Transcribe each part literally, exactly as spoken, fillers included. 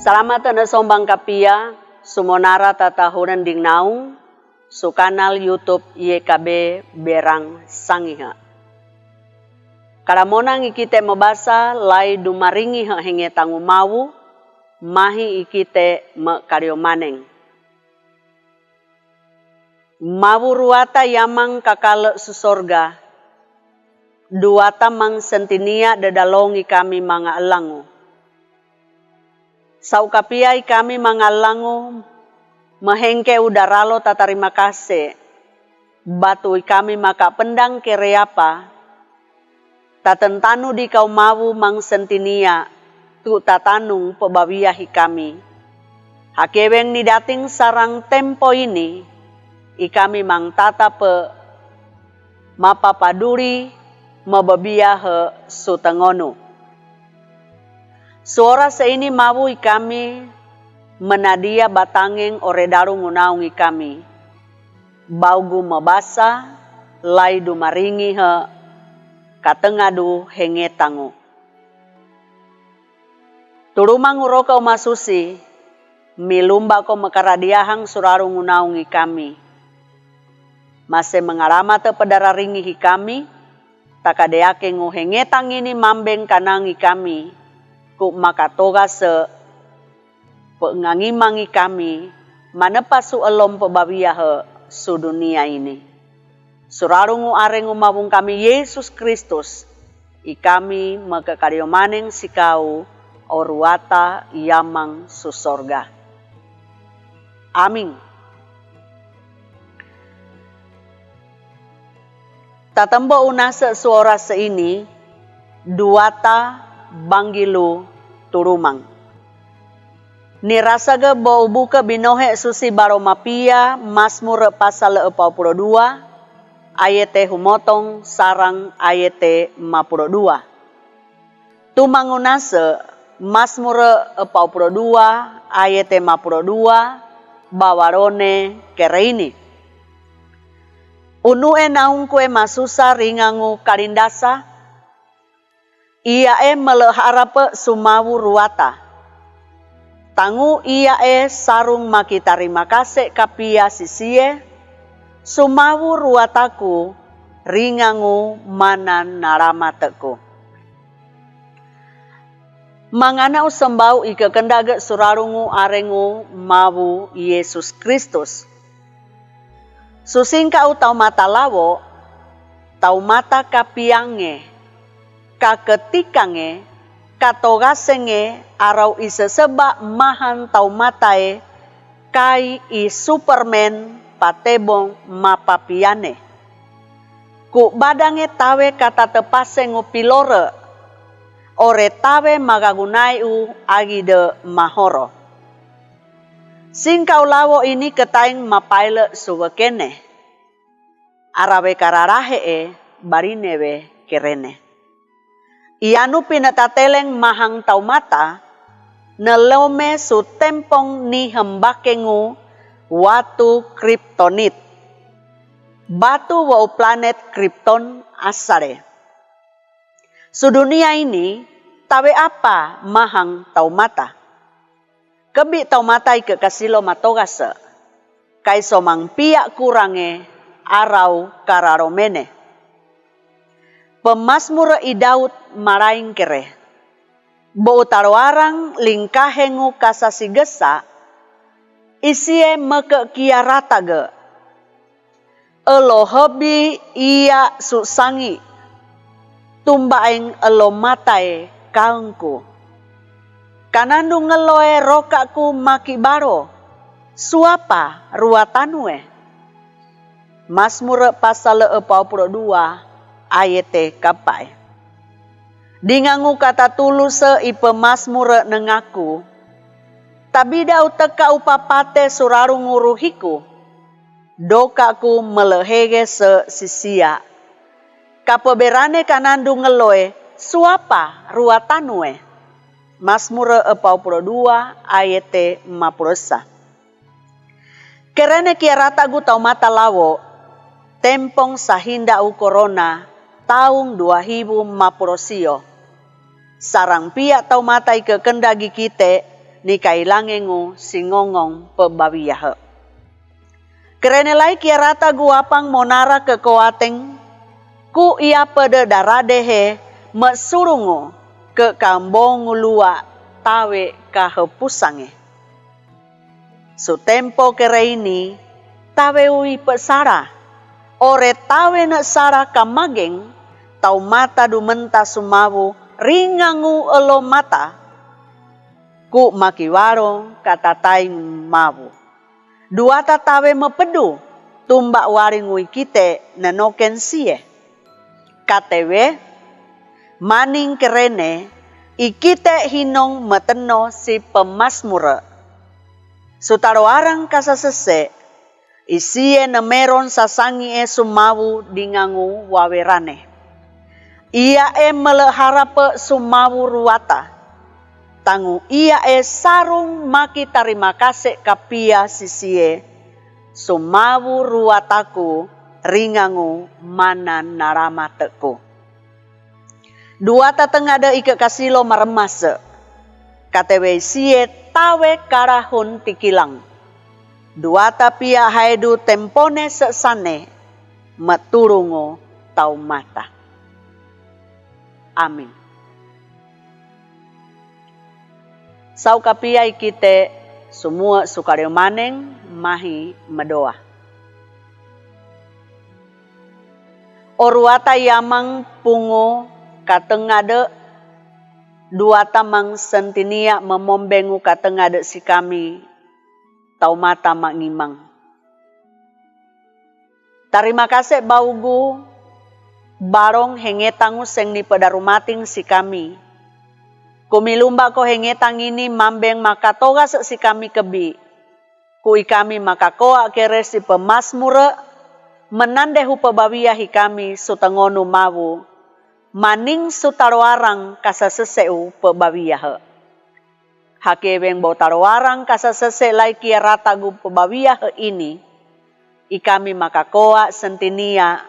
Salamate ne sombang kapia, sumonara tatahuren ding naung, su kanal YouTube Y K B Berang Sangihe. Kalamonang ikite mebasa lai dumaringi he hengetangu mawu, mahi ikite me kaliomaneng. Mawu ruata yamang kakale su sorga, duata mang sentinia dedalongi kami manga elangu. Sau kapia ikami manga elangu, mehengke udaralo tatarima kase, batu ikami maka pendang kereapa, tatentanu di kau mawu mang sentinia, tu tatanung pebawia hikami. Hakeweng ni dating sarang tempo ini, ikami mang tatape, mapapaduri, mebebia he sutengonu. Suora seini mawu ikami, menadia batangeng ore daru ngunaung ikami. Baugu mebasa, lai dumaringi he, katengadu hengetangu. Tulumang uroka umasusi, milumba ko mekaradiahang suraru ngunaungi kami. Mase mengalamate pedararingi hikami, takadeake ngu hengetang ini mambeng kanangi kami, ku makatoga se pengangimang ikami, manepa su elom pebawia he su dunia ini. Suraru ngu are ngu mawung kami Yesus Kristus, ikami mekekadiomaneng sikau, o ruata yamang su sorga. Amin. Tatembo unase suora seini, duata banggilu tulumang. Nirasage bo ubuke binohe susi baro mapia Masmur pasal epau pulo dua, ayete humotong sarang ayete mapulo dua. Tumangunase Masmur epau pulo dua, ayete mapulo dua, bawarone kereini. Unue naungkue masusa ringangu kalindasa, iae mele harape sumawu ruata. Tangu iae sarung makitarimakase kapia sisie, sumawu ruataku ringangu mana nalamateku. Mangana usembau ikekendage surarungu arengu mawu Yesus Kristus. Susingkau taumata lawo, taumata kapiange, kaketikange, katogasenge arau iseseba mahan taumatae, kai i Superman patebong mapapiane. Ku badange tawe katatepase ngu pilore, ore tawe magagunai u agide mahoro. Singkau lawo ini ketaing mapaile suwekene. Arawe kararahe'e barinewe kerene. Ianu pinatateleng mahang taumata, nelome su tempong ni hembakengu watu kriptonit. Batu wau planet Krypton asale. Su dunia ini, tawe apa mahang taumata. Kebi taumata ike kasilo matogase. Kaiso mangpia kurange arau kararomene. Pemasmure i Daud malaing kere. Bo utaroarang lingkahengu kasasigesa, isie meke kiaratage. Elo hebi ia susangi, tumbaeng elo matae kaengku. Kanandu ngeloe rokaku makibaro, suapa ruatanue. Masmure pasale epau pulo dua ayete kapae. Dingangu katatuluse ipe masmure nengaku. Tabida uteka upapate surarungu ruhiku. Dokaku melehege se sisia. Kapeberane kanandu ngeloe suapa ruatanue. Masmure epau pulo dua ayete mapulo sa. Kerene kiaratagu taumata lawo, tempong sahinda u korona, taung dua hibu mapulo sio. Sarang pia taumata ikekendagi kite, ni kailangengu singongong pebawiahe. Kerene lai kia ratagu apang monara kekoateng, ku ia pede daradehe mesurungu ke kambongu lua tawe kahepusange. Sutempo kereini tawe ui pesara, ore tawe ne sara kamageng, tau mata dumenta sumawu ringangu elo mata, ku makiwaro katatai mawu. Duata tawe mepedu, tumba wari ngui kite nenoken sie. Katewe, maning kerene, ikite hinong meteno si pemasmure. Sutaro arang kasasese, isie nemeron sasangie sumawu dingangu wawerane. Ia e mele harape sumawu ruata. Tangu ia e sarung maki tarima kase kapia sisie, sumawu ruataku ringangu mana naramateku. Duata tengade ike kasilo maremase, katewe sie tawe karahun tikilang. Duata pia haidu tempone sesane, meturungu tau mata. Amin. Sau kapia ikite sumue sukariomaneng mahi medoa. Oruata yamang pungu katengade, duata mang sentinia memombengu katengade sikami, tau mata mangimang. Tarima kase baugu, barong hengetangu seng ni pedarumating sikami. Kumilumba ko hengetang ini mambeng makatoga se sikami kebi. Ku ikami makakoa kere si pemasmure, menande hu pebawia hikami sutengonu mawu, maning sutaloarang kasaseseu pebawiahe. Hakeweng botaloarang kasasese lai kia ratagu pebawiahe ini, ikami makakoa sentinia,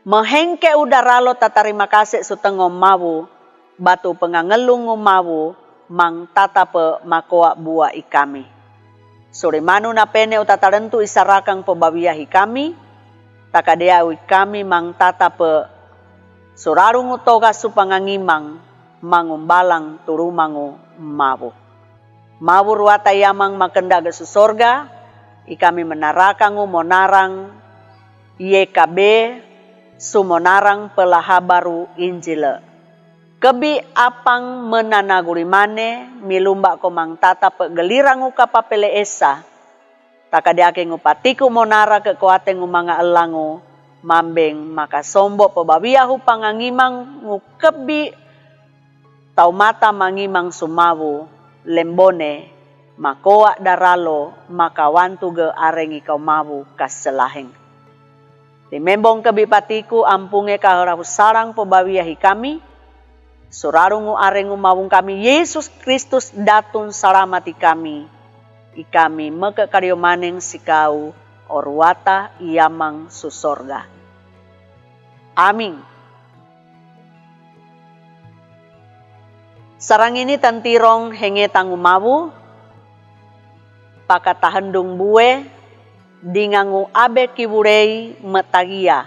mehengke udaralo tatarima kase sutengo mawu, batu pengangelungu mawu, mang tatape makoa bua ikami. Surimanu napene utatalentu isarakang pebawia hikami, takadea ikami mang tatape, surarungu toga supangangimang, mangumbalang turumangu mawu. Mawu ruata yamang makenda gesu sorga, ikami menarakangu monarang, Y K B, sumonarang pelahabaru Injile. Kebi apang menanagurimane, milumba komang tatape gelirangu kapapele esa, takadiake ngupatiku monara kekuate ngumanga elangu, mambeng makasombo pebawia hu pangangimang ngukebi, tau mata mangimang sumawu, lembone, makoa daralo, makawantu ge arengi kau mawu kaselaheng. Limembong kebi patiku ampunge kaherahu sarang pebawia hikami, surarungu arengu mawung kami Yesus Kristus datun salamati kami, ikami meke kariomaneng sikau oruata iamang susorga. Amin. Sarang ini tantirong hengetangu mawu, pakatahendung bue, dingangu abe kiwurei metagia,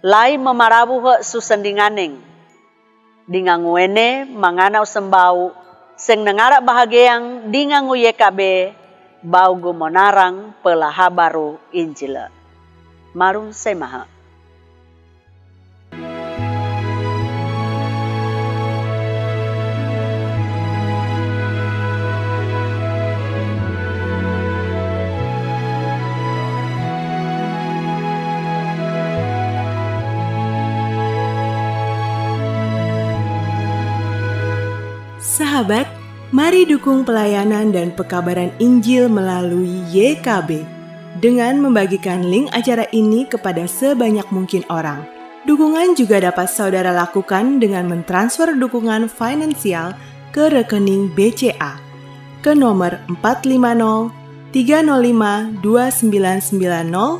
lai memarabuhe susendinganeng, dingangu ene manganau sembau, seng nengara bahageang dingangu Y K B, baugu monarang pelahabaru Injile. Marung semahe. Sahabat, mari dukung pelayanan dan pekabaran Injil melalui Y K B dengan membagikan link acara ini kepada sebanyak mungkin orang. Dukungan juga dapat saudara lakukan dengan mentransfer dukungan finansial ke rekening B C A ke nomor empat lima nol tiga nol lima dua sembilan sembilan nol,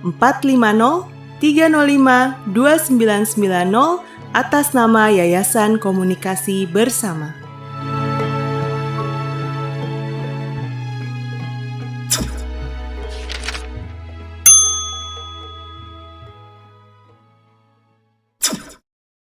empat lima nol tiga nol lima dua sembilan sembilan nol, atas nama Yayasan Komunikasi Bersama.